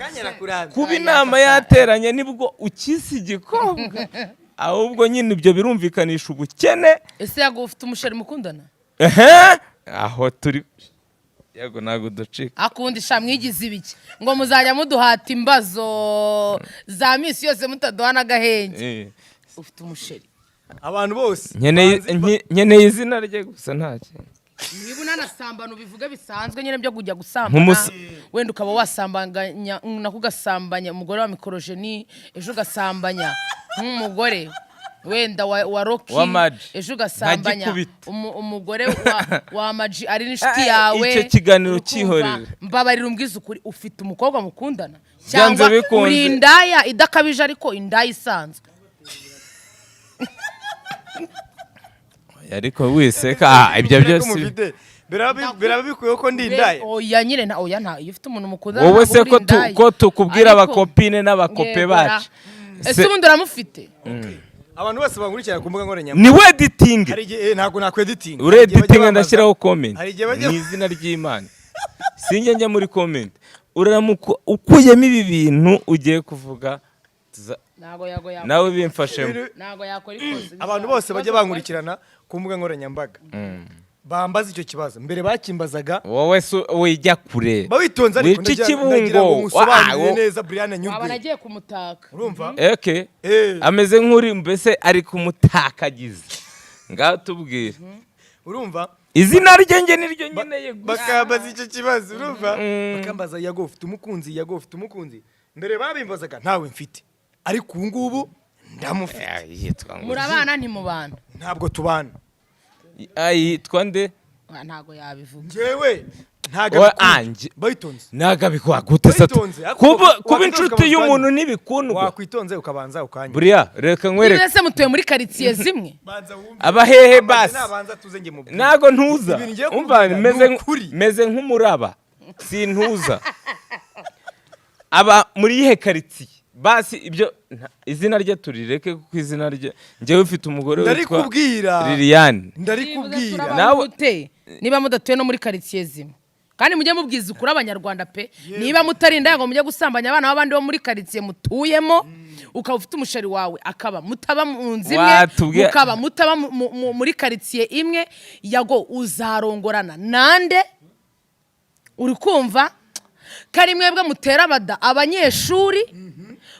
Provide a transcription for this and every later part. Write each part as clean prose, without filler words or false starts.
Kanya nakurambiwe. Kuba inama yateranye nibwo ukise igikobwa, ahubwo nyine ibyo birumvikanisha ubukene. Ese Yago, ufite umusheri mukundana? Ehe, aho turi, yego, ntabwo ducika. Akundi sha, mwigize ibiki ngo muzajya muduhata imbazo za minsi yose mutaduha n'agahenge? Ufite umusheri? Abantu bose Nkeneye izina rye gusa, nta kintu. Niba unanasambana ubivuge bisanzwe nyine byo kujya gusambana. Wenda ukaba wasambanya, nako ugasambanya umugore wa mikorojeni, ejo ugasambanya nk'umugore wenda wa Roki, Wa Maji. ejo ugasambanya Nkagikubita. umugore wa Maji ari n'inshuti Ah, yawe. icyo kiganiro Urukumva? cyihorere. Mbabarira umbwize ukuri, ufite umukobwa mukundana Byanze cyangwa bikunze. uri indaya idakabije ariko indaya isanzwe? Ariko wiseka, ah, ibyo ko byose mufite biraba bikwiye ko ndi indaya. Oya nyine, nta, oya, nta, iyo ufite umuntu mukundana Wowe ntabwo se uri ko indaya. ko tukubwira Ariko- abakopine n'abakope Yego ra. bacu. Ese ubundi uramufite? Abantu bose bankurikirana ku mbuga nkoranyambaga, Ni we editing. hari igihe ntabwo nakweditinga. Ureditinga, ndashyiraho comment. Hari igihe bajya Mu izina ry'Imana, sinjya njya muri comment. Uramuka ukuyemo ibi bintu ugiye kuvuga Ntabwo Yago yakora. Nawe bimfashemo. Ntabwo yakora ikosa. Abantu bose bajya bankurikirana ku mbuga nkoranyambaga bambaza icyo kibazo, mbere bakimbazaga. Wowe se wijya kure. Bawitonze ariko. Wica Ndagira ngo ikibungo. musobanurire Wa- neza Brian Waba Nyugwe. nagiye kumutaka. Urumva? Okay. Ameze nk'uri mbese ari kumutakagiza, ngaho tubwire. Urumva? Izina rye nge niryo nkeneye gusa. Bakambaza icyo kibazo, urumva, bakambaza: "Yago, ufite umukunzi? Yago, ufite umukunzi?" Mbere babimbazaga ntawe mfite, ariko ubu ngubu ndamufite. Yitwa ngo Murabana, ntimubana? Ntabwo tubana. Ah, yitwa nde? Ah, ntabwo yabivuga. Njyewe ntabwo Wa- abikunda. Ange. Bayitonze. Ntabwo abikora gute se? Witonze, ariko Kuba wakwitonze inshuti ukabanza y'umuntu ukanywa. ntibikundwa. Wakwitonze ukabanza ukanywa. Buriya reka nkwereke. Mwese mutuye muri karitsiye zimwe? Banza wumve. Abahehe? Amaze Basi. nabanza tuze njye mubwire. Ntabwo ntuza. Ibintu ngiye Umva, kukubwira meze ni ukuri. Meze nk'umuraba, sintuza. Aba muri iyihe karitsiye basi? Ibyo izina rye turireke, kuko izina rye, njyewe ufite umugore witwa Ndarikubwira. Liliane. Ndarikubwira. Nawe- Niba mudatuye no muri karitsiye zimwe, kandi mujye mubwiza ukuri Abanyarwanda pe. Niba mutarinda ngo mujye gusambanya abana b'abandi bo muri karitsiye mutuyemo, ukaba ufite umusheri wawe akaba mutaba mu nzu imwe, mukaba mutaba muri karitsiye imwe, Yago, uzarongorana nande? Uri kumva kari mwebwe mutera abada abanyeshuri,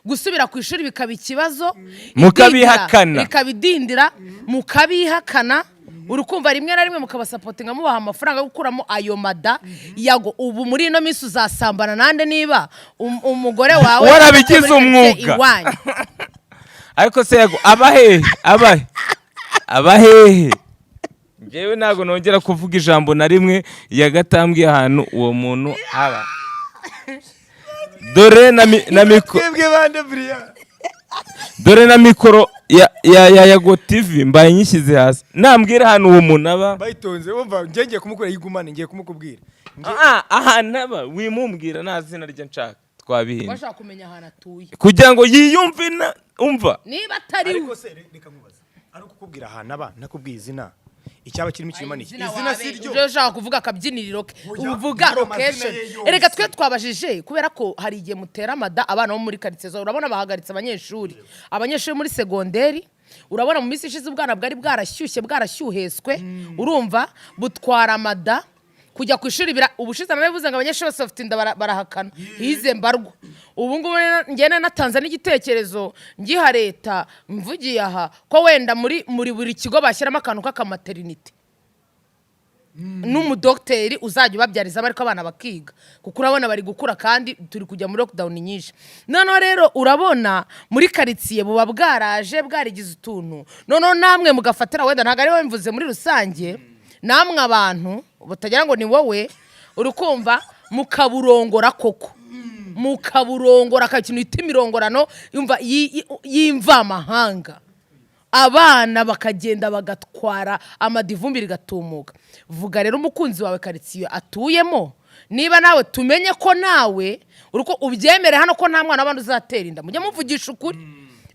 gusubira ku ishuri bikaba ikibazo, Mukabihakana. Bikabidindira, mukabihakana. Uri kumva, rimwe na rimwe mukabasapotinga, mubaha amafaranga yo gukuramo ayo mada. Yago, ubu muri ino minsi uzasambana nande niba umugore wawe Warabigize muri karitsiye umwuga. iwanyu? Ariko se Yago aba hehe? Aba he? Aba hehe? Njyewe ntabwo nongera kuvuga ijambo na rimwe yagatambwiye ahantu uwo muntu aba. Dore na micro. Twebwe bande, Brian? Dore na micro ya Yago TV mbaye nyishyize hasi. Nambwira ahantu uwo muntu aba. Bayitonze, wumva, njye ngiye kumukora yigumane, ngiye kumukubwira. Ah, ahantu aba wimumbwira, nta zina rye nshaka, twabihinze. Bashaka kumenya ahantu atuye. Kugira ngo yiyumve na umva. Niba atari we. Ariko se reka nkubaze, ari ukukubwira ahantu aba nakubwiye izina, icyaba kirimo ikinyoma ni iki? Izina Izina wabe, si ryo. Ujye ushaka kuvuga akabyiniriro ke. Oya, uvuga mvuga amazina location. ye yose. Erega twe twabajije kubera ko hari igihe mutera amada abana bo muri karitsiye zawe. Urabona bahagaritse abanyeshuri muri segonderi. Urabona mu minsi ishize ubwana bwari bwarashyushye, bwarashyuheswe, urumva, butwara amada kujya ku ishuri. Ubushize narabivuze ngo abanyeshuri bose bafite inda, barahakana hize mbarwa. Ubu ngubu rero njye natanze n'igitekerezo ngiha leta, mvugiye aha ko wenda muri buri kigo bashyiramo akantu k'akamaternité n'umudogiteri uzajya ubabyarizamo, ariko abana bakiga, kuko urabona bari gukura kandi turi kujya muri lockdown nyinshi. Noneho rero urabona muri karitsiye buba bwaraje bwarigize utuntu, noneho namwe mugafatira, wenda ntabwo ari wowe, mvuze muri rusange, namwe abantu batagira ngo ni wowe, uri kumva, mukaburongora koko, mukaburongora akaba ikintu bita imirongorano, yumva y'imvamahanga, abana bakagenda bagatwara amadivumbi rigatumuka. Vuga rero umukunzi wawe karitsiye atuyemo, niba nawe tumenye ko nawe uri ko ubyemere hano ko nta mwana w'abandi uzatera inda. Mujye muvugisha ukuri.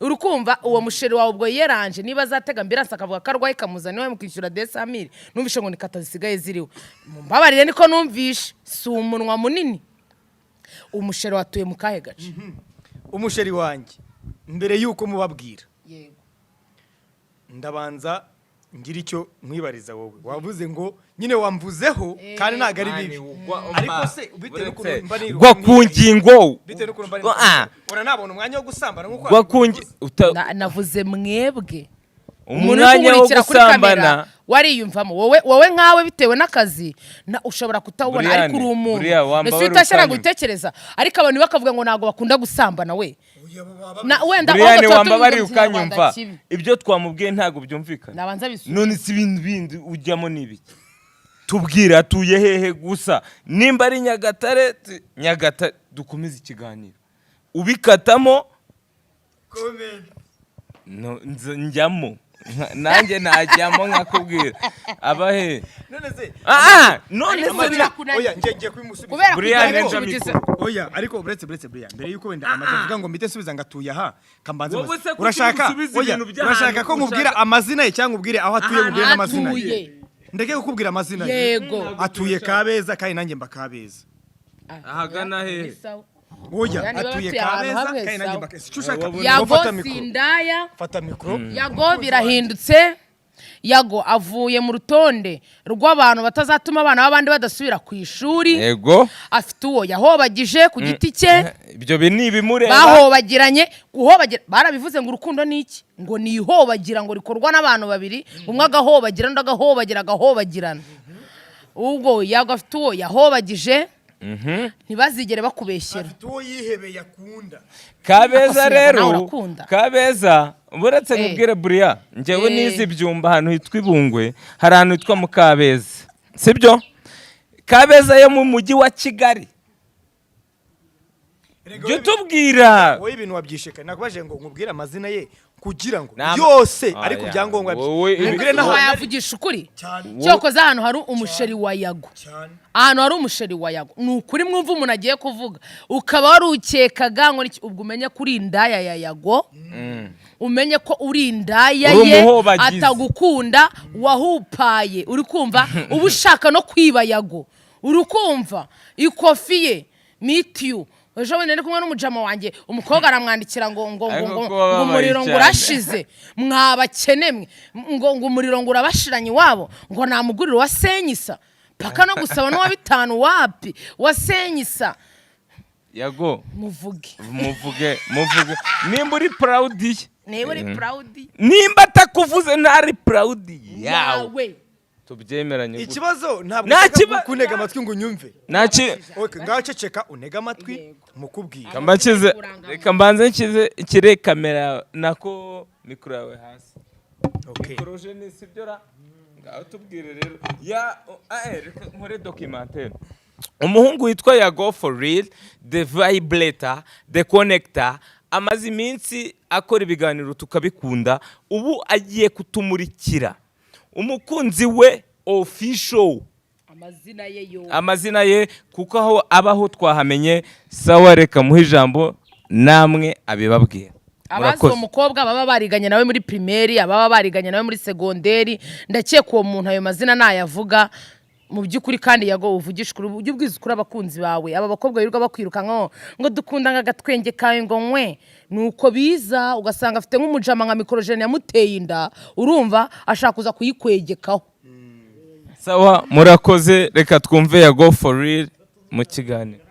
Uri kumva, uwo musheri wawe ubwo yeranje, niba azatega ambulance akavuga ko arwaye, ikamuzana iwe, mukishyura 200 000. Numvishe ngo ni kata zisigaye ziriho, mumbabarire, niko numvishe, si umunwa munini. Umusheri watuye mu kahe gace? Umusheri wanjye, mbere y'uko mubabwira, Yego. ndabanza ngira icyo nkwibariza. Wowe wavuze ngo nyine wamvuzeho, kandi ntabwo ari bibi, ariko se bitewe n'ukuntu mba niruka, Gwa ku ngingo. bitewe n'ukuntu mba Gwa- niruka, uranabona umwanya wo gusambana nk'uko Gwa ku ngi- Navuze mwebwe. Umuntu uri Umwanya wo kumurikira kuri kamera gusambana. wariyumvamo. Wowe nkawe, bitewe n'akazi ushobora kutawubona, Brian, ariko uri umuntu. Brian, wamba Ese wari utashye ntabwo ukanyumva. ubitekereza, ariko abantu bakavuga ngo ntabwo bakunda gusambana we na wenda Brian, ahubwo tuba wamba tubivuga bari mu Kinyarwanda ukanyumva. kibi. Ibyo twamubwiye ntabwo byumvikana. Nabanza bisubire. None si ibintu bindi ujyamo ni ibiki? Tubwire atuye hehe gusa. Nimba ari Nyagatare, Nyagatare, dukomeze ikiganiro. Ubikatamo no, njyamo. Nanjye najyamo nkakubwira abahe. None se None Ariko se birakunaniye. Oya, ngiye kubimusubiza. Kubera Brian, kugira enja ngo ugize- mikoro. Oya, ariko uretse Brian, mbere yuko wenda amaze avuga ngo mpite nsubiza ngo atuye aha, kambanze Wowe mubaze. se kuki Urashaka, usubiza oya, ibintu by'ahantu urashaka ko nkubwira amazina ye cyangwa ubwire aho atuye, Ahantu nkubwire n'amazina ye? atuye. Ndeke kukubwira amazina ye? Yego. Atuye Kabeza, kandi nanjye mba Kabeza. Ahagana hehe? Ni sawa. Oya, Oya, niba atuye batuye ahantu Kabeza, hamwe, kandi nanjye sawa. mba Kabeza. Icyo ushaka, Wabona- Yago fata mikoro. sindaya. Fata mikoro. Yago birahindutse. Yago avuye mu rutonde rw'abantu batazatuma abana b'abandi badasubira ku ishuri. Yego. Afite uwo yahobagije ku giti cye. Ibyo ni ibimureba. Bahobagiranye. Guhobagira, barabivuze ngo urukundo ni iki? Ngo ni ihobagira, ngo rikorwa n'abantu babiri, umwe agahobagira, undi agahobagira, agahobagirana. Ubwo Yago afite uwo yahobagije, ntibazigere bakubeshyera. Afite uwo yihebeye akunda. Kabeza Ako rero, nawe urakunda. Kabeza, uretse nkubwire buriya, njyewe nize ibyumba ahantu hitwa Ibungwe, hari ahantu hitwa mu Kabeza, sibyo? Kabeza yo mu mujyi wa Kigali. Erega Jya wowe utubwira. Wowe ibintu wabyisheka. Nakubajije ngo nkubwire amazina ye kugira ngo yose Ah, ari ku ya. byangombwa bye. Wowe Nkubwire n'ahantu ari. Wayavugisha ukuri. Cyane. Cyokoze ahantu hari umusheri wa Yago, Cyane. ahantu hari umusheri wa Yago, ni ukuri mwumva umuntu agiye kuvuga ukaba warukekaga ngo niki, ubwo umenye ko uri indaya ya Yago, umenye ko uri indaya Uri ye. umuhobagizi. Atagukunda, wahupaye. Uri kumva uba ushaka no kwiba Yago. Uri kumva ikofi ye mitiyu. Ejo bundi nari kumwe n'umujama wanjye, umukobwa aramwandikira ngo Ariko ngo ko bababaye ngo umuriro ngo cyane. urashize, mwabakene mwe, ngo umuriro ngo urabashiranye iwabo, ngo namugurire wa senyisa, paka no gusaba n'uwa 5 wapi wa senyisa. Yago. Muvuge. Muvuge, muvuge nimba uri proud ye. Niba uri proud. Nimba atakuvuze, ntari proud yawe. Yawe. Tubyemeranye gutya. Ikibazo ntabwo Nta ushaka kuntega amatwi ngo unyumve. Nta ki Okay, ngaho ceceka unege amatwi mukubwira. Reka mbakize, reka mbanze nshyize kire kamera, nako mikoro yawe hasi. Okay. Mikorojene, sibyo ra? Ngaho tubwire rero ya reka nkore documentaire. Umuhungu witwa Yago for real, the vibrator, the connector, amaze iminsi akora ibiganiro tukabikunda. Ubu agiye kutumurikira umukunzi we official. Amazina ye yo. Amazina ye, kuko aho abaho twahamenye. Sawa, reka muhe ijambo namwe abibabwira. Abazi Murakoze. uwo mukobwa, baba bariganye nawe muri primaire, ababa bariganye nawe muri segonderi, ndakeka uwo muntu ayo mazina nayavuga mu by'ukuri. Kandi Yago, uvugisha ukuri, ujye ubwiza ukuri abakunzi bawe. Aba bakobwa birirwa bakwirukankaho ngo dukunda ngo agatwenge kawe, ngo nkwe, nuko biza ugasanga afite nk'umujama nka Mikorojene yamuteye inda, urumva ashaka kuza kuyikwegekaho. Sawa, murakoze. Reka twumve Yago for real mu kiganiro.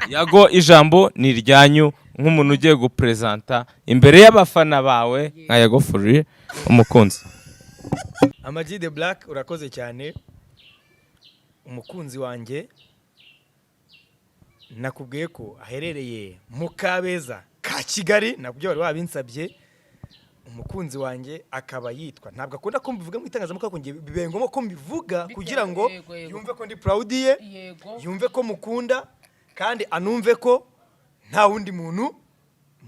Yago, ijambo ni iryanyu nk'umuntu ugiye guperezanta imbere y'abafana bawe nka Yago for real umukunzi. Ama G The Black, urakoze cyane. Umukunzi wanjye nakubwiye ko aherereye mu Kabeza ka Kigali, nabyo wari wabinsabye. Umukunzi wanjye akaba yitwa, ntabwo akunda ko mbivuga mu itangazamakuru, ariko njye bibaye ngombwa ko mbivuga kugira ngo Yego. yumve ko ndi proud ye, Yego. yumve ko mukunda, kandi anumve ko nta wundi muntu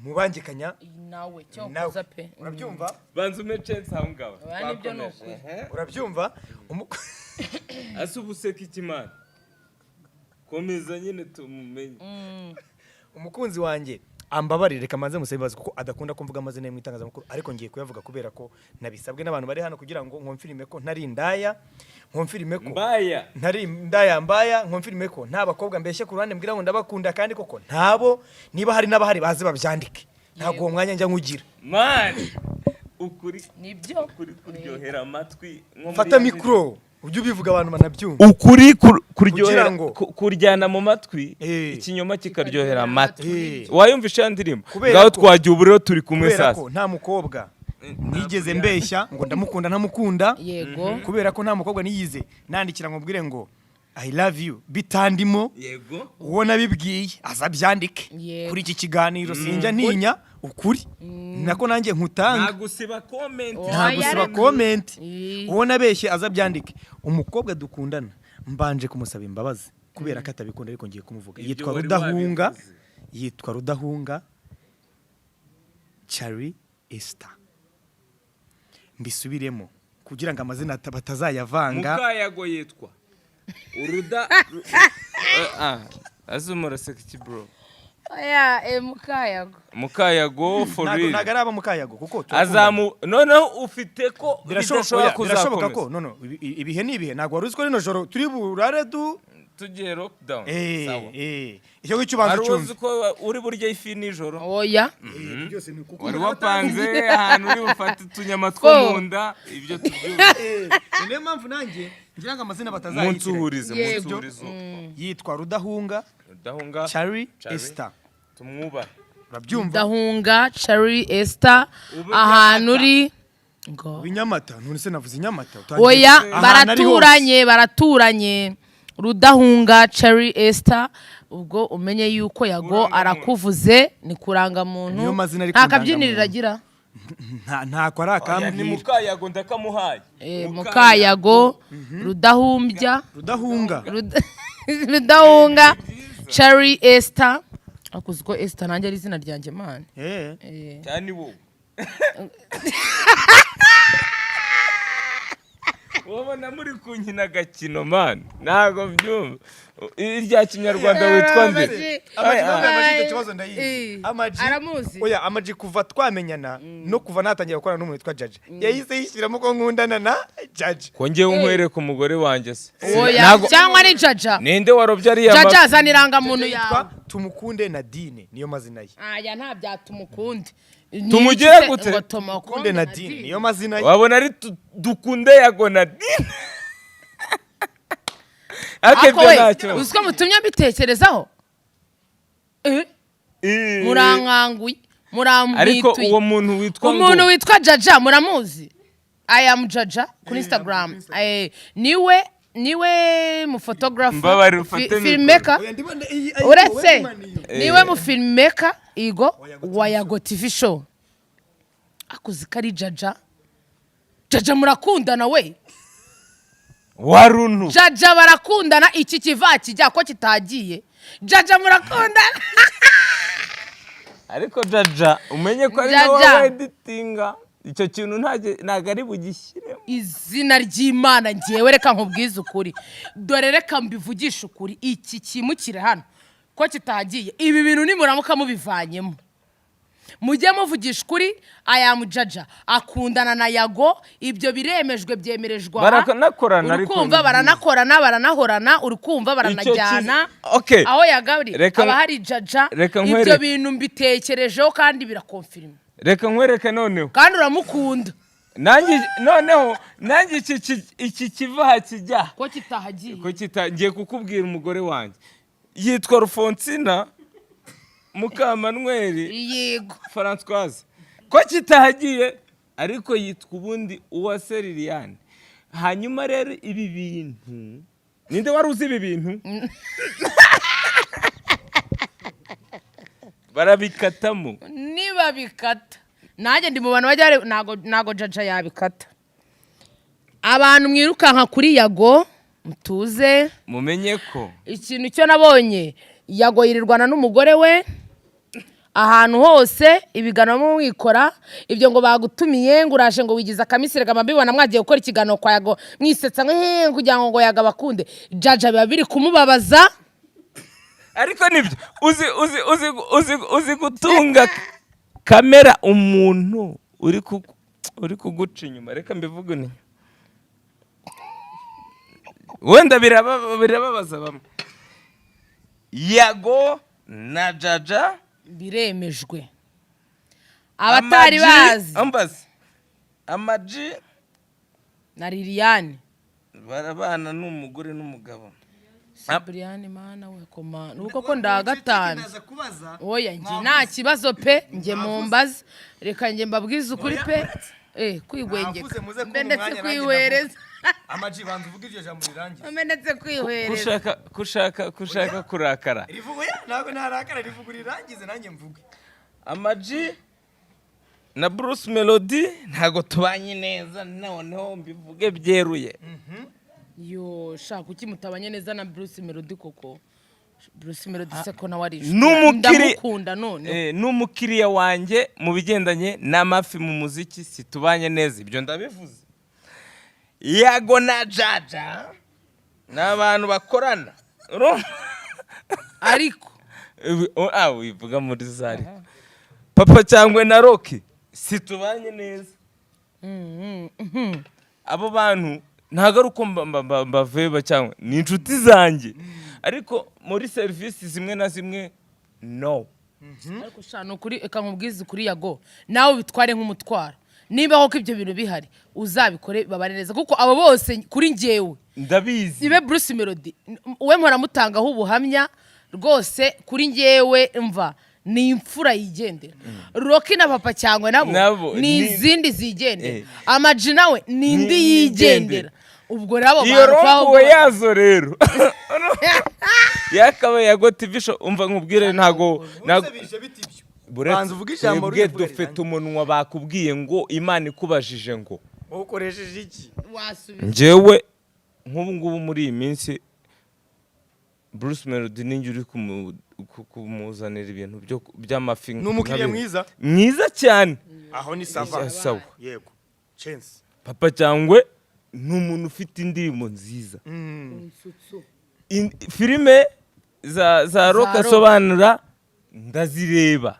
mubangikanya Nawe nawe. cyokoza pe. Urabyumva? Banza ume chance aho ngaho. Oya, nibyo ni ukuri. Urabyumva? Ase uba useka ikimana? Komeza nyine tumumenye. Umukunzi wanjye Ambabarire, reka manze musabe imbabazi kuko adakunda ko mvuga amazina ye mu itangazamakuru, ariko ngiye kuyavuga kubera ko nabisabwe n'abantu bari hano kugira ngo nkonfirime ko ntari indaya, nkonfirime ko Mbaya. ntari indaya mbaya, nkonfirime ko nta bakobwa mbeshye ku ruhande mbwira ngo ndabakunda kandi koko ntabo. Niba hari n'abahari baze babyandike, ntabwo uwo mwanya njya nkugira. Man, ukuri Nibyo. ukuri kuryohera amatwi nko muri Fata ya mikoro ujye ubivuga abantu banabyumva. Ukuri kuryohera Kugira ngo- kuryana mu matwi, ikinyoma kikaryohera amatwi. Wayumvisha ya ndirimbo? Kubera Ngaho ko- twagiye, ubu rero turi kumwe. Kubera Sasa ko nta mukobwa nigeze mbeshya ngo ndamukunda ntamukunda. Kubera ko nta mukobwa niyize nandikira ngo mbwire ngo "I love you" bitandimo. Uwo nabibwiye azabyandike. Kuri iki kiganiro sinjya ntinya ukuri, nako nanjye nkutanga. Ntagusiba comment. Nta Oya, gusiba reka. comment. Uwo nabeshye azabyandike. Umukobwa dukundana mbanje kumusaba imbabazi kubera ko atabikunda, ariko ngiye kumuvuga. Ibyo Yitwa wari Rudahunga. wabivuze. Yitwa Rudahunga Charlie Esther. Mbisubiremo kugira ngo amazina batazayavanga. Mukayago yitwa uruda. Azi muraseka iki, bro? Oya, Mukayago. Mukayago for Ntabwo real. ntabwo ari aba Mukayago kuko turakundana. Azamu noneho ufite ko Birashoboka, bidashobora oya, birashoboka ko kuzakomeza. No, no, ibihe ni ibihe. Ntabwo wari uzi ko rino joro turi burare du Tugiye lockdown. Sawa. Icyo ngicyo ubanza Wari uzi ucyumve. ko uri burye ifi nijoro? Oya. Byose ni kuko Wari wapanze ahantu uri bufate utunyama two Ko. mu nda, ibyo tubyumva. Niyo mpamvu nanjye ngira ngo amazina batazayitiranya. Munsuhurize. Yego. Munsuhurize. Yitwa Rudahunga Rudahunga Charlie Charlie. Esther. Tumwubahe. Urabyumva? Dahunga Charlie Esther. Ubu Ahantu Nyamata. uri ngo Ibinyamata, none se navuze Inyamata? Utangiye Oya. Ahantu ari hose. Baraturanye, baraturanye. Rudahunga Charlie Esther, ubwo umenye yuko Yago Kurangamuntu. arakuvuze, ni kurangamuntu. Niyo mazina ari Nta ku kabyiniriro ndangamuntu. agira. Ntako Oya, ni arakambwira. Mukayago, ndakamuhaye. Mukayago Rudahumbya. Rudahunga. Rudahunga Charlie Esther. Akuzi ko Esther nanjye ari izina ryanjye, man. Cyane wowe wabona muri kunkina agakino, man, ntabwo mbyumva. Irya Kinyarwanda witwa nde? Amaji ntabwo Ay. yabajije icyo kibazo, ndayizi. Amaji Aramuzi. Oya, Amaji kuva twamenyana no kuva natangira gukorana n'umuntu witwa Jaja, yahise yishyiramo ko nkundana na Jaja. Ko ngewe nkwereka umugore wanjye se? Oya. Cyangwa ari Jaja. Ninde warobye ariya Jaja, mafi? azana irangamuntu Yitwa yawe. Tumukunde Nadine, niyo mazina ye. Aya nta bya Tumukunde. Tumugire gute? Ngo Tumukunde Tumukunde Nadine niyo mazina ye. Wabona ari dukunde Yago Nadine, ariko Ako ibyo we, ntacyo. uzi ko mutumye mbitekerezaho? Murankanguye. Ariko Murampwituye. uwo muntu witwa ngo Umuntu witwa Jaja muramuzi? I am Jaja kuri Instagram. Niwe mu photographer, Mbabarira ufate mikoro. filmmaker. Oya, ndibona iyi Uretse wowe nimaniyo. niwe mu filmmaker igo wa Yago TV Show. Akuzi ko ari Jaja? Jaja murakundana we? Warunu. Jaja barakundana. Iki kiva kijya ko kitagiye, Jaja murakundana. Ariko Jaja umenye ko ari Jaja. nawe weditinga icyo kintu, ntabwo ari bugishyiremo. Izina ry'Imana, ngewe reka nkubwize ukuri. Dore reka mbivugishe ukuri, iki kimukire hano ko kitagiye, ibi bintu nimuramuka mubivanyemo, mujye muvugisha ukuri. Aya Jaja akundana na Yago, ibyo biremejwe, byemerejwe aha. Baranakorana, Uri ariko kumva? ni Baranakorana, baranahorana, uri kumva, baranajyana. Okay. Aho yagabri haba hari Jaja. Reka Ibyo nkwereke. bintu mbitekerejeho kandi birakonfirima. Reka nkwereke noneho. Kandi uramukunda. Nanjye noneho, nanjye iki kiva kijya Ko kitahagiye. Ko kita, ngiye kukubwira, umugore wanjye yitwa Rufonsina Mukamanweri Francoise. Ko kitahagiye, ariko yitwa ubundi Uwase Liliane. Hanyuma rero ibi bintu, ninde wari uzi ibi bintu barabikatamo? Niba bikata, nanjye ndi mu bantu bajya ntago Jaja yabikata. Abantu mwirukanka kuri Yago, mutuze. Mumenye ko Ikintu cyo nabonye, Yago yirirwana n'umugore we ahantu hose. Ibiganiro mwikora ibyo ngo bagutumiye, ngo uraje, ngo wigize akamisire, mbibona mwagiye gukora ikiganiro kwa Yago, mwisetsa ngo "Hehe," kugira ngo Yago abakunde. Jaja biba biri kumubabaza. Ariko nibyo, uzi gutunga kamera umuntu uri kuguca inyuma. Reka mbivuge, ni wenda birababaza bamwe. Yago na Jaja. Biremejwe, abatari Ama-G- bazi. Ambazi, Ama-G Na Liliane. Barabana n'umugore n'umugabo. Brian, mana we, koma nuko ko ndagatanu. Ndaza kubaza. Oya, njye nta kibazo pe, njye mumbaze, reka njye mbabwize ukuri pe, kwigwengeka. Navuze muze kumpa Mbe ndetse umwanya, nanjye. kwihwereza. Ama-G, banza uvuge iryo jambo rirangize. Mbe ndetse kwihwereza. Kushaka kurakara. Rivuga, oya, ntabwo ntarakara, rivuga rirangize nanjye mvuge. Ama-G na Bruce Melody ntabwo tubanye neza, noneho mbivuge byeruye. Yo shaka, kuki mutabanye neza na Bruce Melody koko? Bruce Melody se ko nawe ari inshuti ndamukunda none. N'umukiriya wanjye mu bigendanye n'amafi mu muziki, situbanye neza, ibyo ndabivuze. Yago na Jaja ni abantu bakorana. Urumva? Ariko Ah, wivuga muri zari Papa cyangwa na Rocky, situbanye neza. Abo bantu ntabwo ari uko mbaveba cyangwa ni inshuti zanjye, ariko muri serivisi zimwe na zimwe, no. Ariko sha, ni ukuri, reka nkubwize ukuri, Yago, nawe ubitware nk'umutwaro. Niba koko ibyo bintu bihari, uzabikore babane neza, kuko abo bose kuri njyewe, Ndabizi. ibe Bruce Melody, we mpora mutangaho ubuhamya rwose, kuri njyewe mva ni imfura yigendera. Rocky na Papa cyangwa nabo Nabo, ni izindi zigendera. Ama-G nawe ni indi yigendera. yigendera. Ubwo rero abo Iyo bantu kwa rompuwe yazo rero yakabaye Yago TV Show. Umva nkubwire, ntago Bije biti ibyo. Buretse Banza uvuge ijambo twebwe rivuga dufite rirangiye. umunwa. Bakubwiye ngo Imana ikubajije ngo Wowe ukoresheje iki? Wasubiza. Njyewe nk'ubu ngubu muri iyi minsi Bruce Melody ninjye uri kumuzanira ibintu by'amafi. Ni umukiriya mwiza. Mwiza cyane. Aho ni sawa. Sawa. Yego, chance. Papa Cyangwe ni umuntu ufite indirimbo nziza. Filime za Rock Rock. asobanura ndazireba,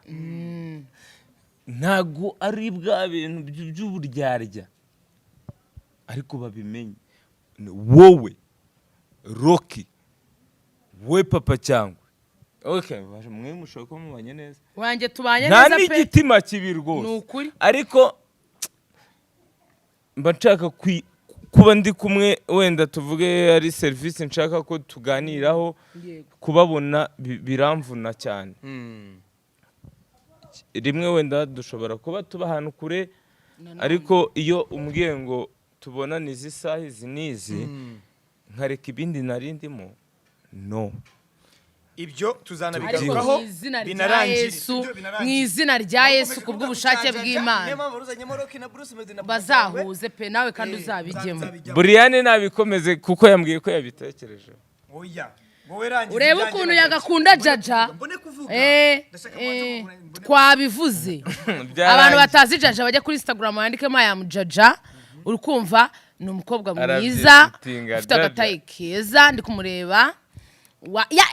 ntabwo ari bwa bintu by'uburyarya, ariko babimenye. Ni wowe Rocky, we Papa Cyangwe, okay, mwe mushobora kuba mubanye neza. Wanjye tubanye Nta neza pe. n'igitima kibi rwose. Ni ukuri. Ariko mba nshaka kuba ndi kumwe, wenda tuvuge ari serivisi nshaka ko tuganiraho, kubabona biramvuna cyane. Rimwe wenda dushobora kuba tuba ahantu kure, ariko iyo umbwiye ngo tubonane izi saha izi n'izi, nkareka ibindi nari ndimo, no. Ibyo Ariko tuzanabigarukaho. mu izina rya Binarangire. Yesu, Ibyo mu binarangire. izina rya Yesu, ku bw'ubushake bw'Imana, Niyo mpamvu ruzanyemo Rocky na Bruce Melody na bazahuze pe, nawe kandi Eh, uzabijyemo. nzabijyamo. Buriyane nabikomeze kuko yambwiye ko yabitekereje. Oya, wowe rangiza Urebe ibyanjye ukuntu na Jaja. yagakunda Mbone Jaja. kuvuga, mbone kuvuga. Ndashaka kubanza Twabivuze. Byarangiye. Abantu batazi Jaja bajya kuri Instagram bandikemo "I am Jaja". Uri kumva, ni umukobwa mwiza Arabyitinga, ufite Jaja. agatayi keza, ndi kumureba wa ya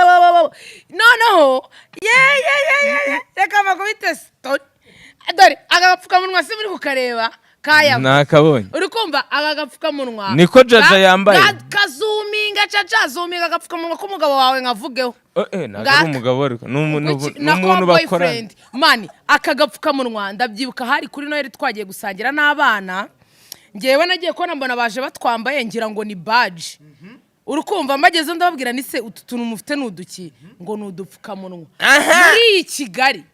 wa, wa, wa. Noneho ye ye ye ye ye, reka mbakubite story. Dore aka gapfukamunwa, si muri kukareba kaya? Nakabonye. Uri kumva aka gapfukamunwa? Niko Jaja yambaye. Kazuminga, Jaja, zuminga agapfukamunwa k'umugabo wawe nkavugeho. Ntabwo Ngaka. ari umugabo, ariko ni Kuki- na umuntu ko bakorana. boyfriend man. Aka gapfukamunwa ndabyibuka hari kuri Noheli, twagiye gusangira n'abana. Ngewe nagiye kubona mbona baje batwambaye, ngira ngo ni baji. Uri kumva, mbageze ndababwira ni se utu tuntu mufite ni uduki? Ngo ni udupfukamunwa. Muri iyi Kigali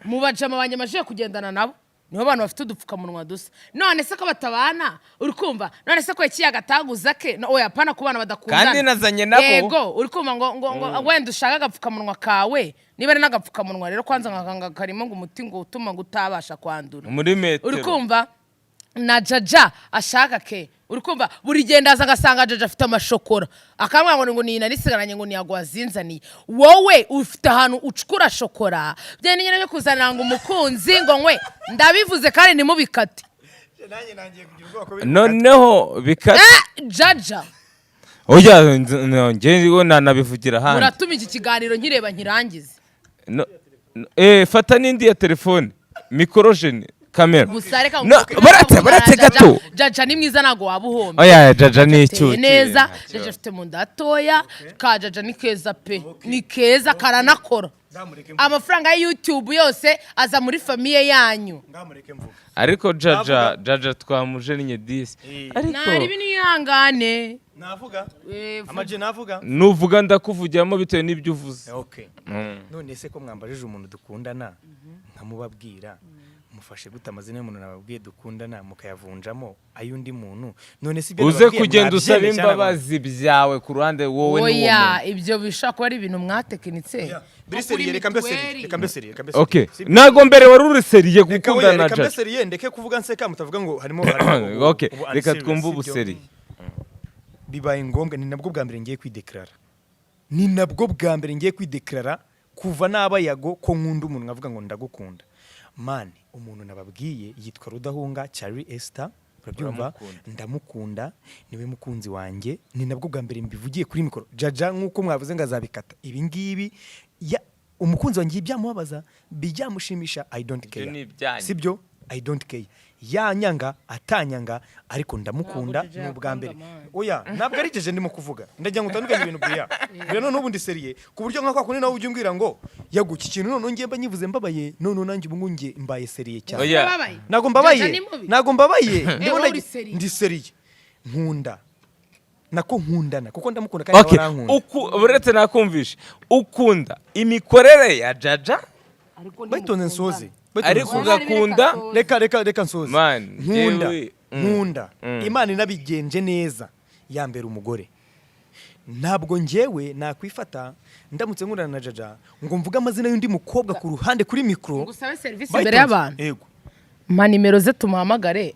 mu bajama banjye amajije kugendana nabo, nibo bantu bafite udupfukamunwa dusa. None se ko batabana? Uri kumva, none se ko ikiyaga ataguza ke? No, oya, apana ku bana badakundana. Kandi nazanye nabo. Yego, uri kumva ngo wenda ushaka agapfukamunwa kawe, niba ari n'agapfukamunwa rero kwanza nkakanga karimo ngo umuti ngo utuma ngo utabasha kwandura. Muri metero. Uri kumva, na Jaja ashaka ke. Uri kumva, buri gihe ndaza agasanga Jaja afite amashokora, akambwira ngo ni narisigaranye, ngo ntiyago wazinzaniye. Wowe ufite ahantu ucukura shokora byenda nyine byo kuzanira ngo umukunzi ngo nkwe. Ndabivuze kandi ntimubikate. Nanjye nangiye kugira ubwoba ko biri Noneho bikata. Jaja. Oya, njye nanabivugira ahandi. Muratuma iki kiganiro nkireba nkirangize. No, fata n'indi ya telefone, mikorojeni, kamera. Gusa reka No, nkubwire, baretse Jaja- gato. Jaja ni mwiza, ntabwo waba uhombye. Oya, Jaja ni Ateye icyuki. neza. Jaja afite mu nda hatoya ka Jaja ni keza pe, ni keza, karanakora. Ngamureke mvuge. Amafaranga ya YouTube yose aza muri famille yanyu. Ngamureke mvuge. Ariko Jaja, Navuga. Jaja twamujennye disi. Ariko Naribi, nihangane. Navuga. Vuga. Amaje navuga. Nuvuga ndakuvugiramo bitewe n'ibyo uvuze. Okay. None se ko mwambajije umuntu dukundana nkamubabwira, mufashe gute amazina y'umuntu nababwiye dukundana mukayavunjamo ay'undi muntu? None se ibyo Uze nababwiye kugenda usaba mwabyemeye cyangwa? imbabazi byawe ku ruhande, wowe n'uwo Oya, muntu. ibyo bishobora kuba ari ibintu mwatekinitse. Biri Nko kuri sérieux, reka mbe sérieux. mituweli. Reka mbe sérieux, reka mbe Okay. sérieux. Sibyo? Ntago mbere wari uri sérieux Reka oya, gukundana na reka mbe Jaja. sérieux, ndeke kuvuga nseka, mutavuga ngo harimo Okay, ubu reka unserious, twumve sibyo? ubu sérieux. Bibaye ngombwa, ni nabwo bwa mbere ngiye kwideclara, ni nabwo bwa mbere ngiye kwideclara kuva naba Yago ko nkunda umuntu nkavuga ngo ndagukunda. Man, umuntu nababwiye yitwa Rudahunga Charlie Esther, urabyumva? Uramukunda. Ndamukunda, niwe mukunzi wanjye. Ni nabwo bwa mbere mbivugiye kuri mikoro. Jaja, nk'uko mwavuze ngo azabikata ibi ngibi, ya umukunzi wanjye byamubabaza, bijyamushimisha, I don't Ibyo care. ni ibyanyu. Sibyo? I don't care, yanyanga atanyanga, ariko ndamukunda. Ntabwo Jaja Ni ubwa mbere. yakunda, man. Oya, ntabwo ari Jeje ndimo kuvuga. Ndagira ngo utandukanye ibintu buriya buriya. Noneho ubu ndi sérieux ku buryo nka kwa kundi nawe ujya umbwira ngo yaguka ikintu, noneho ngiye mba nyivuze mbabaye, noneho nanjye ubu ngubu ngiye mbaye sérieux cyane. Oya. Urababaye? Ntabwo mbabaye. Jaja ni mubi? Ntabwo mbabaye. Ndimo Wowe uri sérieux. Ndi sérieux, nkunda nako nkundana kuko ndamukunda kandi Okay. nawe arankunda. Uretse nakumvishe ukunda imikorere ya Jaja. Ariko Bayitonze nsoze. Bayitonze Ariko nsoze. ugakunda Reka nsoze. Man, Nkunda, jewe, nkunda. Imana inabigenje neza yambera umugore. Ntabwo njyewe nakwifata ndamutse nkundana na Jaja ngo mvuge amazina y'undi mukobwa ku ruhande kuri mikoro. Ngusabe serivisi imbere y'abantu. Yego. Mpa nimero ze tumuhamagare,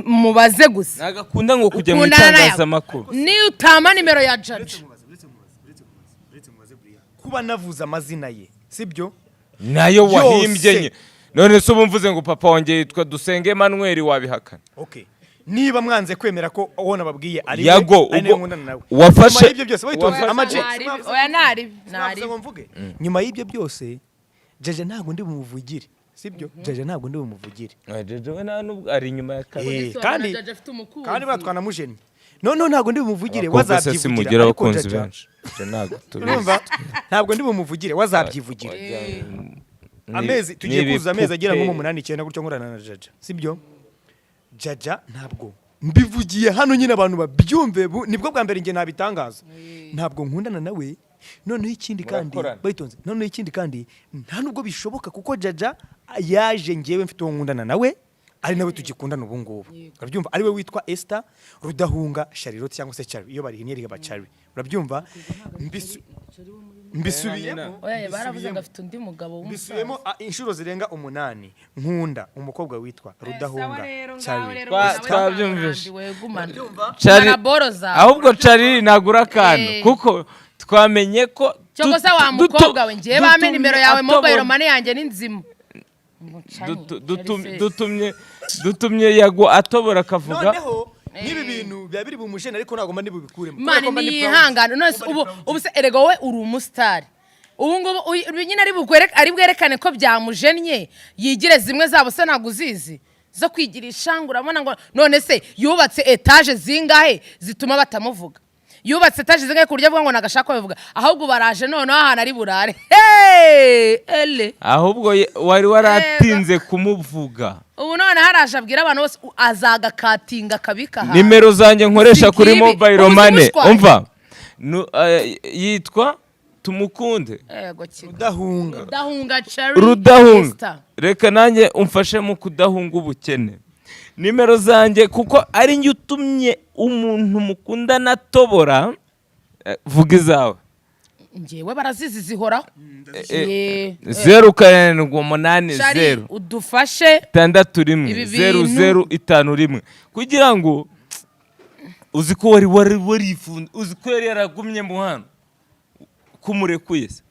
mubaze gusa. Nagakunda ngo kujya mu Ukundana na Yago. itangazamakuru. Niyo utama nimero ya Jaja. Kuba navuze amazina ye, sibyo? Nayo wahimbye. Yose. Nye none se ubu mvuze ngo papa wanjye yitwa Dusenge Emmanuel, wabihakana? Okay, niba mwanze kwemera ko uwo nababwiye ari we, Yago, ari nawe ubwo nkundana nawe, nyuma y'ibyo byose bayitonze amaji. Oya, ntaribi. Sinavuze Ntaribi. ngo mvuge nyuma y'ibyo byose, Jaja ntabwo ndi bumuvugire, sibyo? Jaja ntabwo ndi bumuvugire. Jaja we nta nubwo ari inyuma ya kamera. Kandi Jaja afite umukunzi. kandi batwanamujennye, noneho ntabwo ndi bumuvugire. Abakobwa se Wazabyivugira. simugira Ariko abakunzi Jaja, benshi? Ibyo ntabwo tubizi. urumva, ntabwo ndi bumuvugire, wazabyivugira. Amezi tugiye kuzuza, amezi agera nko mu 8, 9 gutyo nkorana na Jaja, sibyo? Jaja ntabwo mbivugiye hano nyine abantu babyumve, nibwo bwa mbere njye nabitangaza, ntabwo nkundana nawe. Noneho ikindi kandi, Murakorana. bayitonze, noneho ikindi kandi nta nubwo bishoboka kuko Jaja yaje njyewe mfite uwo nkundana nawe, ari nawe tugikundana ubu ngubu, urabyumva? Ari we witwa Esther Rudahunga Charlotte cyangwa se Charlie, iyo barihinnye rikaba Charlie, urabyumva? Mbisubiyemo. Oya, baravuze ngo afite undi mugabo w'umusaza. Mbisubiyemo inshuro zirenga 8, nkunda umukobwa witwa Rudahunga Charlie. Twabyumvise. Charlie boro zawe. Ahubwo Charlie nagura akantu kuko twamenye ko Cyokoza wa mukobwa we, ngewe bame dutumye nimero yawe, mobile money yanjye ni nzima. Dutumye Yago atobora akavuga. Noneho n'ibi bintu biba biri bumujene, ariko ntabwo mba ndibubikuremo Mani, kubera ko mba ndi proud. niyihangane. None se Mba ndi ubu proud. ubu se erega wowe uri umusitari ubu ngubu, nyine ari bwerekane ko byamujennye, yigire zimwe zabo se ntabwo uzizi zo kwigirisha ngo urabona ngo none se yubatse etaje zingahe zituma batamuvuga? Yubatse etaje zingahe ku buryo avuga ngo nagashaka babivuga? Ahubwo baraje noneho ahantu ari burare. Hey! Ele. Ahubwo wari waratinze kumuvuga. Ubu none haraje abwira abantu bose, azagakatinga akabika ahantu. Nimero zanjye nkoresha kuri Sikibi. mobile Ubu money. zimushwaye. Umva, yitwa Tumukunde. Yego, kigo. Rudahunga. Rudahunga Cherry Rudahunga. Esther. Reka nanjye umfashe mu kudahunga ubukene. Nimero zanjye, kuko ari njye utumye umuntu mukundana atobora, vuga izawe. Njyewe barazizi, zihoraho. Ye. 0 7 8 Shari, 0 udufashe. 6 1 Ibi 0 bintu- 0 5 1, kugira ngo uzi ko wari warifunze, uzi ko yari yaragumye mu hano kumurekuye se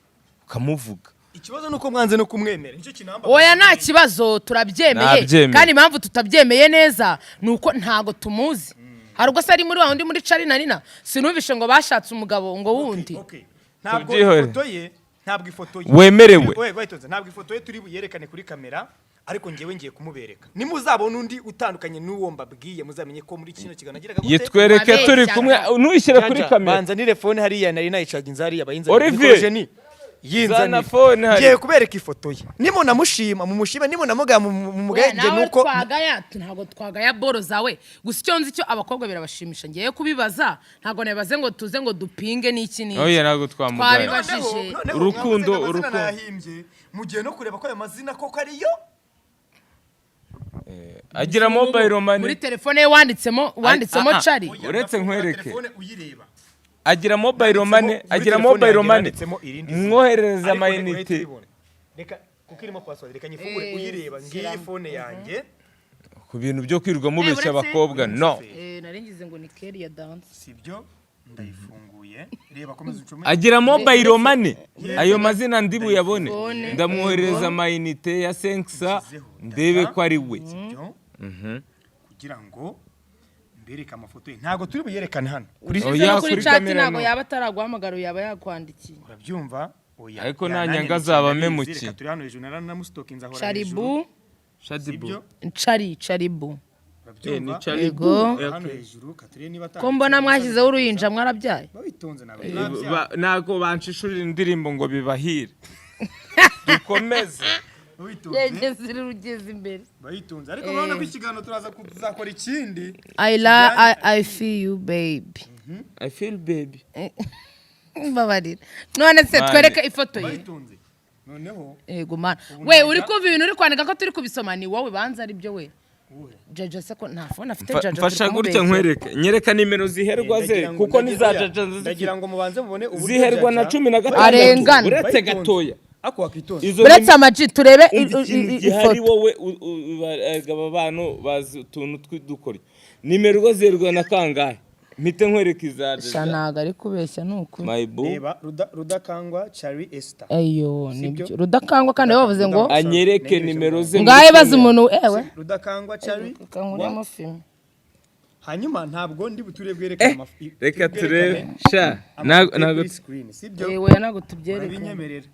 ukamuvuga. Ikibazo ni uko mwanze no kumwemera, nicyo kinamba. Oya, nta kibazo, turabyemeye. Nabyemeye. Kandi impamvu tutabyemeye neza ni uko ntago tumuzi. Hari ubwo se ari muri wa wundi muri Cari na Nina? Sinumvishe ngo bashatse umugabo ngo wundi. Okay. Ntabwo Tubyihorere. ifoto ye, ntabwo ifoto ye Wemerewe. We, witonze, ntabwo ifoto ye turi buyerekane kuri kamera, ariko ngewe ngiye kumubereka. Nimuzabona undi utandukanye n'uwo mbabwiye, muzamenye ko muri kino kiganiro nagiraga gute? Yitwereke turi kumwe, ntushyire kuri Janja, kamera. Banzanire phone hariya nari nayicaginze hariya bayinzanire. Olivier, Nikorojeni, yinzanire. zana phone hariya. Ngiye kubereka ifoto ye. Nimunamushima mumushime, nimunamugaye mumugaye. Oya, Njye nawe nuko twagaya, ntabwo twagaya boro zawe. Gusa icyo nzi cyo, abakobwa birabashimisha. Ngiye kubibaza, ntabwo nabibaze ngo tuze ngo dupinge n'iki n'iki. Oya, ntabwo twamugaya. Twabibajije. Noneho Urukundo, mwavuze ngo amazina urukundo. nayahimbye, mugiye no kureba ko ayo mazina koko ariyo. Agira mobile money. Muri telefone ye wanditsemo Ah, ah. Cari. Oya. Uretse nkwereke. Telefone uyireba. Agira mobile money, Muri agira telefone mobile yanjye money. nanditsemo irindi zina. Mwoherereza Ariko amayinite. urahita uyibona. Reka, kuko irimo password, reka nyifungure uyireba. Ngiyi Shyiramo. phone yanjye. Ku bintu byo kwirirwa mubeshya Uretse- abakobwa, no. Nari ngize ngo ni Keri ya dance. Sibyo, ndayifunguye, reba, komeza uncome. Agira mobile money, ayo mazina ndi buyabone. Phone. Ndamwoherereza amayinite ya senkisa, Nshyizeho ndebe data. ko ari we. Sibyo, kugira ngo mbereke amafoto ye, ntabwo turi buyerekane hano kuri Oya, Oya, kuri kuri chat kamera ntabwo no. yaba ataraguhamagara, yaba yakwandikiye. Urabyumva? Oya. Ariko Ya, nanyanga nanjye azaba ndabizi, amemukiye. reka turi hano hejuru, naranamustokinze, ahora Caribu. hejuru. Shadibu. Sibyo? Cari, Caribu. Urabyumva? Ni Charibu. Yego. Hano hejuru katurebe niba Ko mbona mwashyizeho uruhinja, mwarabyaye? Babitonze, ntabwo Ntabwo banshishurira indirimbo ngo bibahire, dukomeze. babitonze. Yegeze rugeze imbere. Bayitunze, ariko urabona ko ikiganiro turaza kuzakora ikindi. I feel you, baby. I feel baby. Mbabarira, none se Mane. twereke ifoto ye. Bayitunze noneho. Yego mana we, uri kumva ibintu uri kwandika ko turi kubisoma? Ni wowe banza ari byo we. Uwuhe? Jaja se ko nta phone afite? Jaja, Mfasha turi gutya kumubeshyera. nkwereke, nyereka nimero ziherwa ze, Ndagira ngo- kuko ni za ndagira- Jaja zifite. Ndagira ngo mubanze mubone uburyo Ziherwa na Jaja- 16. Arengana. Uretse Bayitonze. gatoya. Ako wakitonze. Izo Uretse amaji turebe Umva ikintu gihari. ifoto. Wowe aba bantu bazi utuntu tw'udukoryo. Nimero zerwa na kangahe? Mpite nkwereka iza Sha, Jaja. ntabwo ari kubeshya, ni ukuri. My boo. Reba, Rudakangwa Charlie Esther. Ayo nibyo. Sibyo? Rudakangwa, kandi bavuze ngo Anyereke nimero ze muri ngahe baza phone. umuntu ewe. Rudakangwa Charlie. Kankuremo filime. Hanyuma ntabwo ndi buture bwerekane Reka turi turebe bwerekane sha amafoto ye ntabwo kuri screen, sibyo? Yewe, ntabwo tubyerekana. Urabinyemerera,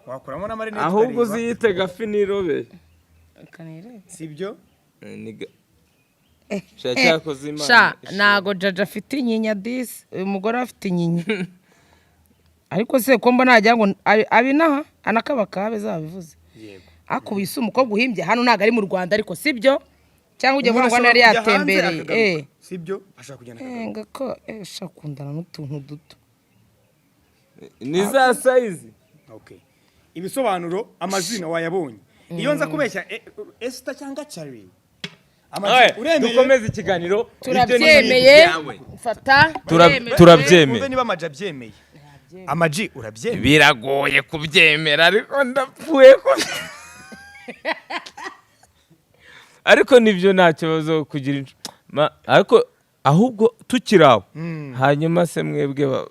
wakuramo n'amarinete Ahubwo ukareba. uziyite gafi nirobe. Reka nirebe. Sibyo? Sha, cyakoze Imana Sha, ishimwe. ntago Jaja afite inyinya disi. Uyu mugore afite inyinya, ariko se ko mbona wagira ngo abinaha anakabakabe zabivuze? Yego. Ariko uyu si umukobwa uhimbye hano, ntabwo ari mu Rwanda, ariko sibyo? Cyangwa ujya Umuntu kuvuga ngo yari ashobora kujya hanze yatembereye. akagaruka. Sibyo, ashobora kugenda akagaruka. Nga ko sha, akundana n'utuntu duto. Ni za size. Okay, ibisobanuro, amazina wayabonye. Iyo nza kubeshya Esther cyangwa Charlie, amazina Oye, uremeye? Dukomeze ikiganiro. Turabyemeye, fata. Turemeje. Turabyemeye. Wumve niba Amaji abyemeye. Amaji, urabyemeye? Biragoye kubyemera, ariko ndapfuye ko, ariko nibyo, nta kibazo kugira ariko ahubwo tukiri aho, hanyuma se mwebwe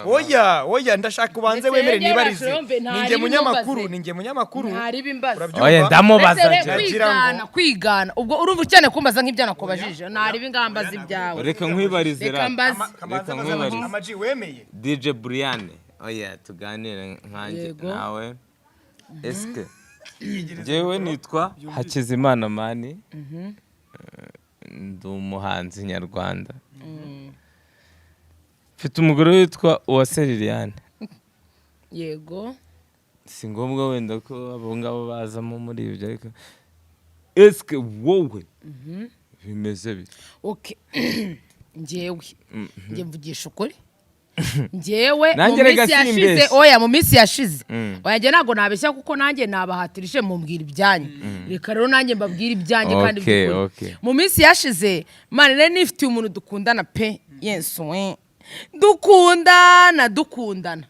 Oya, oya, ndashaka ubanze Ndetse wemere rero nibarize. yumve, nta Ni njye ribi munyamakuru. ntumbaze. Ni njye munyamakuru. Nta ribi mbaze. Urabyumva? Oya, ndamubaza. Ndetse Njye. Nagira ngo- kwigana, kwigana, ubwo urumva ukeneye kumbaza nk'ibyo nakubajije, nta ribi ngambaza ibyawe. Reka nkwibarize. Reka Rata. mbaze. Kamanze Reka mbaze Amaji. nkwibarize. Amaji, wemeye? DJ Brian, oya, tuganire nkanjye Yego. nawe. Eske njyewe nitwa Hakizimana Mani, ndi umuhanzi nyarwanda, mfite umugore witwa Uwase Liliane. Yego. Si ngombwa wenda ko abo ngabo bazamo muri ibyo, ariko eske wowe bimeze bite? Okay, njyewe njye mvugisha ukuri, njyewe mu Nanjye rega minsi yashize, simbeshye. oya, mu minsi yashize, oya, njye ntabwo nabeshya, kuko nanjye nabahatirije mumbwira ibyanyu. Reka rero nanjye mbabwire ibyanjye kandi by'ukuri. Mu minsi yashize, man, rero nifitiye umuntu dukundana pe, yesu we, dukundana, dukundana,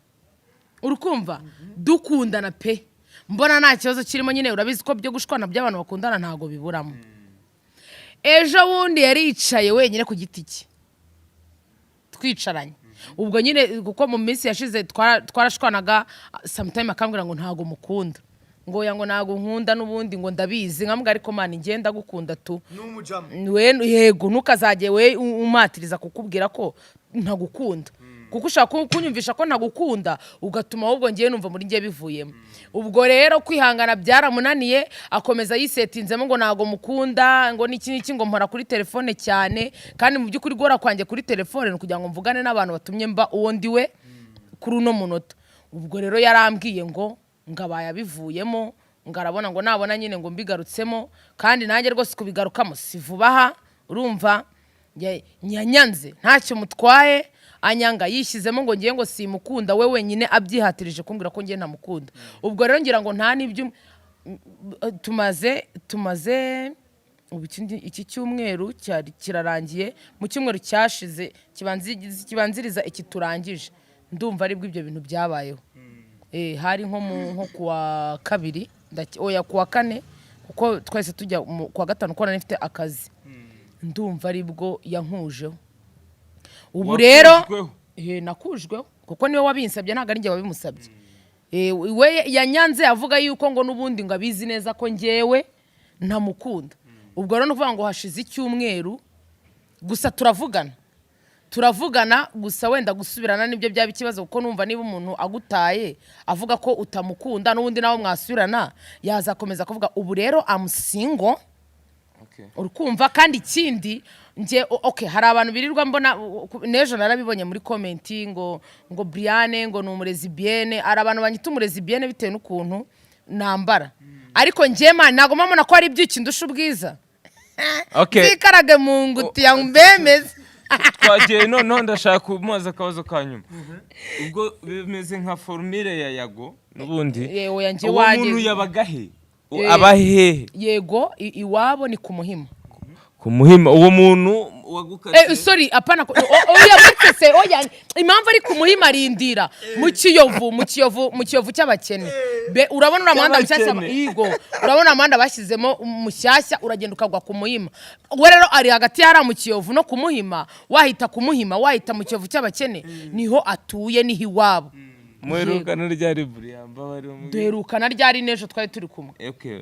urukumva, dukundana pe, mbona nta kibazo kirimo nyine. Urabizi ko byo gushwana by'abantu bakundana ntabwo biburamo. Ejo bundi yari yicaye wenyine ku giti cye, twicaranye ubwo nyine, kuko mu minsi yashize twarashwanaga, sometime akambwira ngo ntabwo mukunda. Ngo ya, ngo ntabwo nkunda n'ubundi, ngo ndabizi. Nkamubwira, ariko man, ngenda gukunda tu. N'umujama. We yego, ntukazajye we umatiriza kukubwira ko ntagukunda, kuko ushaka kunyumvisha ko ntagukunda, ugatuma ahubwo ngiye numva muri ngiye bivuyemo. Ubwo rero kwihangana byaramunaniye, akomeza yisetinzemo ngo ntabwo mukunda, ngo n'iki n'iki, ngo mpora kuri telefone cyane. Kandi mu by'ukuri guhora kwanjye kuri telefone ni ukugira ngo mvugane n'abantu batumye mba uwo ndi we kuri uno munota. Ubwo rero yarambwiye ngo abaye abivuyemo, ngo arabona ngo nabona nyine ngo mbigarutsemo. Kandi nanjye rwose kubigarukamo si vuba aha. Urumva yanyanze ntacyo mutwaye, anyanga yishyizemo ngo ngiye ngo simukunda, we wenyine abyihatirije kumbwira ko ngiye ntamukunda. Ubwo rero ngira ngo nta n'ibyo tumaze ubu iki cyumweru cyari kirarangiye. Mu cyumweru cyashize kibanziriza iki turangije, ndumva aribwo ibyo bintu byabayeho. Hari nko kuwa kabiri, oya, kuwa kane, kuko twese tujya kuwa gatanu kuko nari mfite akazi. Ndumva aribwo yankujeho. Ubu rero Wakujweho? Nakujweho kuko niwe wabinsabye, ntabwo ari njye wabimusabye. We yanyanze avuga yuko ngo n'ubundi ngo abizi neza ko njyewe ntamukunda. Ubwo rero ni ukuvuga ngo hashize icyumweru gusa turavugana gusa. Wenda gusubirana nibyo byaba ikibazo, kuko numva niba umuntu agutaye avuga ko utamukunda, n'ubundi nawe mwasubirana yazakomeza kuvuga. Ubu rero I'm single. Uri kumva? Kandi ikindi njye okay, hari abantu birirwa mbona n'ejo narabibonye muri comment ngo Briane ngo ni umulesbienne. Hari abantu banyita umulesbienne bitewe n'ukuntu nambara, ariko njye man, ntabwo mbona ko hari ibyuki ndusha ubwiza. Nzikarage mu ngutiya mbemeze. Twagiye. Noneho ndashaka kumubaza akabazo ka nyuma. Ubwo bimeze nka formule ya Yago n'ubundi. Yewe, yanjye Uwo wanjye. muntu yabaga he? Aba hehe? Yego, iwabo ni ku Muhima. Ku Muhima? Uwo muntu wagukatiye? Sorry, apana oya, uretse se, oya, impamvu ari ku Muhima, arindira mu Kiyovu, mu Kiyovu cy'abakene. Urabona uriya muhanda mushyashya? Cy'abakene. Yego, urabona umuhanda bashyizemo mushyashya, uragenda ukagwa ku Muhima. We rero ari hagati y'ahari mu Kiyovu no ku Muhima. Wahita ku Muhima, wahita mu Kiyovu cy'abakene, niho atuye, niho iwabo. Muherukana ryari, Buriyamba bari mu Duherukana ryari? N'ejo twari turi kumwe. Okay.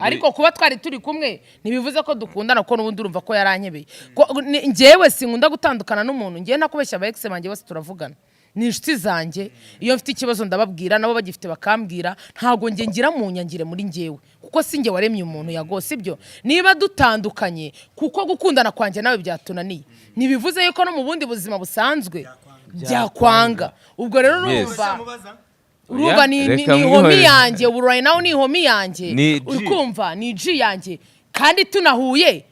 Ariko kuba twari turi kumwe ntibivuze ko dukundana, kuko n'ubundi urumva ko yarankebeye. Njyewe sinkunda gutandukana n'umuntu. Njyewe nakubeshya, aba ex banjye bose turavugana, ni inshuti zanjye. Iyo mfite ikibazo ndababwira, nabo bagifite bakambwira. Ntabwo njye ngira mu nyangire muri njyewe, kuko si njye waremye umuntu, Yago, sibyo? Niba dutandukanye kuko gukundana kwanjye nawe byatunaniye, ntibivuze yuko no mu bundi buzima busanzwe byakwanga. Ubwo rero urumva Oya, ni reka homie mwihorere. yanjye. Ubu right now ni homie yanjye. Ni G. Uri kumva? Ni G yanjye. Kandi tunahuye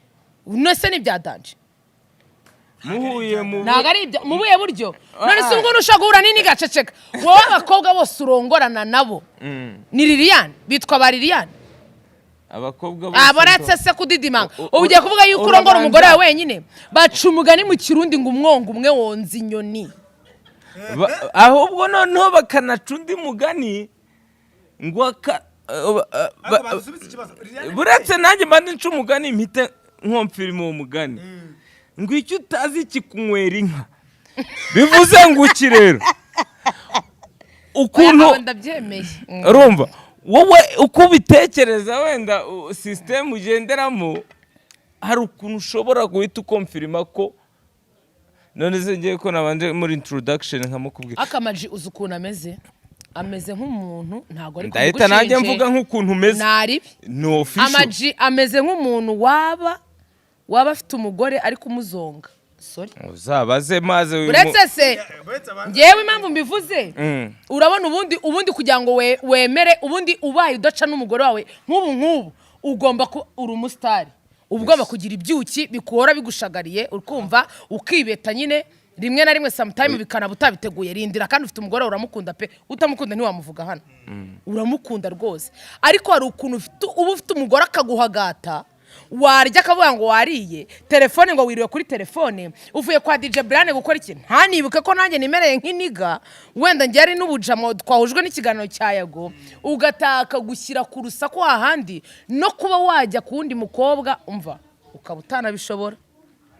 nose ni bya danger. Muhuye mu Ntabwo ari ibyo. Mu buhe buryo? None se ubwo ntushobora guhura n'ini gaceceka? Wowe abakobwa bose urongorana nabo ni Liliane, bitwa ba Liliane. Abakobwa Abaretse se kudidimanga. Ubu ugiye kuvuga yuko urongora umugore wawe wenyine? Baca umugani mu Kirundi ngo umwongo umwe wonza inyoni. Ahubwo noneho bakanaca undi mugani ngo Badusubize ikibazo. Buretse nanjye mba nca umugani, mpite nkomfirima uwo mugani ngo icyo utazi kikunywera inka. Bivuze ngo iki rero? Ukuntu Oya, ndabyemeye. Urumva wowe uko ubitekereza, wenda sisitemu ugenderamo, hari ukuntu ushobora guhita ukomfirima ko none se ngiye ko nabanje muri introduction nkamukubwira. Akamaji, uzi ukuntu ameze? Ameze nk'umuntu ntabwo ari Ndahita nanjye mvuga nk'ukuntu umeze. Naribi. Ni official. Amaji ameze nk'umuntu waba afite umugore ari kumuzonga, sorry. Uzabaze maze uyu Uretse se, ngewe impamvu mbivuze, urabona ubundi kugira ngo wemere, ubundi ubaye udaca n'umugore wawe nk'ubu ugomba kuba uri umusitari, uba ugomba kugira ibyuki bikuhora bigushagariye, ukumva ukibeta nyine rimwe na rimwe, sometime bikanaba utabiteguye. Rindira, kandi ufite umugore wawe, uramukunda pe, utamukunda ntiwamuvuga hano, uramukunda rwose. Ariko hari ukuntu uba ufite umugore akaguhagata, warya akavuga ngo wariye telefone, ngo wiriwe kuri telefone, uvuye kwa DJ Brian gukora iki, ntanibuke ko nanjye nimereye nk'iniga, wenda njye ari n'ubujamo twahujwe n'ikiganiro cya Yago, ugataka gushyira ku rusaku hahandi no kuba wajya ku wundi mukobwa, umva ukaba utanabishobora.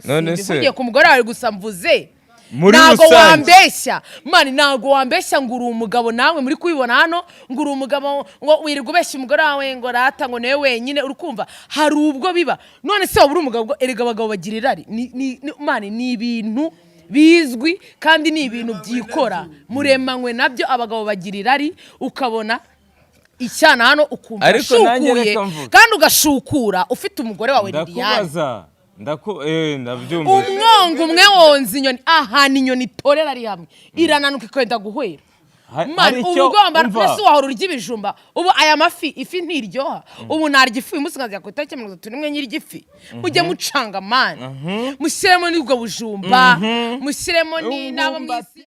None se Simbivugiye ku mugore wawe gusa, mvuze Muri Ntago rusange. wambeshya, man, ntago wambeshya ngo uri umugabo. Nawe muri kubibona hano ngo uri umugabo, ngo wirirwa ubeshya umugore wawe ngo rata, ngo niwe wenyine uri kumva. Hari ubwo biba. None se waba uri umugabo? Erega abagabo bagira irari. Man, ni ibintu bizwi kandi ni ibintu byikora, muremanywe nabyo. Abagabo bagira irari, ukabona icyana hano ukumva Ariko nanjye urashukuye reka mvuge. kandi ugashukura ufite umugore wawe Liliane. Ndakubaza, ndabyumvise. Umwongo umwe wonza inyoni. Ahantu inyoni itorera ari hamwe irananuka ikenda guhwera. Man, Hari uba icyo ugomba umva. mbese wahora urya ibijumba. Ubu aya mafi, ifi ntiryoha. Ubu narya ifi uyu munsi nkazajya ku itariki 31 nyirya ifi. Mujye mucanga, man, mushyiremo n'ubwo bujumba, mushyiremo n'abo mu isi.